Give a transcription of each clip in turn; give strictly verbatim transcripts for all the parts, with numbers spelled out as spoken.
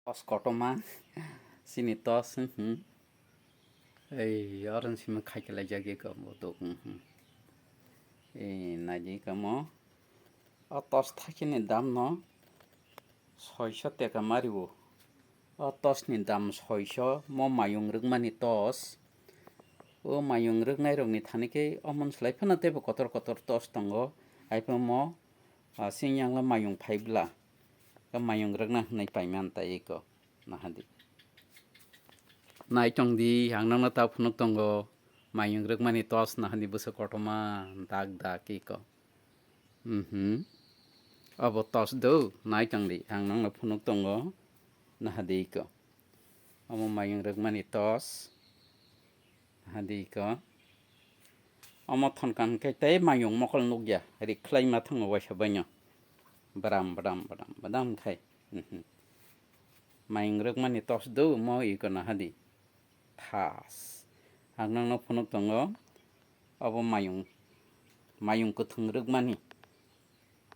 Tos kotorma, chini tos, hmm. Ei, oro simi khaikhe laijak eko bo duk, hmm. Ei, naidi eko mo. O tos thaikhe ni dam no soiso teka mario. O tos ni dam soiso, mo mayung rwkmani tos. O mayung rwknai rokni thani khe omo slai phano teibo kotor kotor tos tongo. Haiphano mo, ah, singyangla mayung phaibla. Ka mayung rwkna hwnwi paimani tai eko. Nahadi. Naitong di, ang nokno ta phunuk tongo. Mayung rwkmani tos nahadi bwswk kotorma dak dak eko. Mhm. Obo tos do, naitong di, ang nokno phunuk tongo. Nahadi eko. Omo mayung rwkmani tos. Nahadi eko. Omo thonkan khe tei mayung mokol nukya, rik khlaima thango waisa baino. Bram, bram, bram, bram khai. Mhm. Mayung rwkmani tos do mo eko nahadi. Thas. Ang nokno phunuk tongo. Obo mayung, mayung kwthwng rwkmani.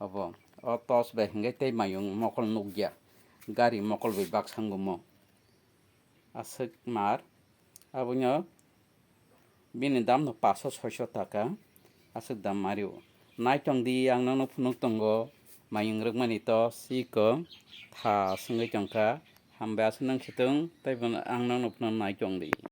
Obo, o tos bai hwnkhe tei mayung mokol nukya. Gari mokol bai baksa wngmo. Aswk mar. Abono bini dam no paso soiso taka. Aswk dam mario. Naitong di, ang nokno phunuk tongo. Mayung rwkmani tos eko tha swngwi tongkha. Hambai aswk nang khitung, tei bono ang nokno phunuk naitong di.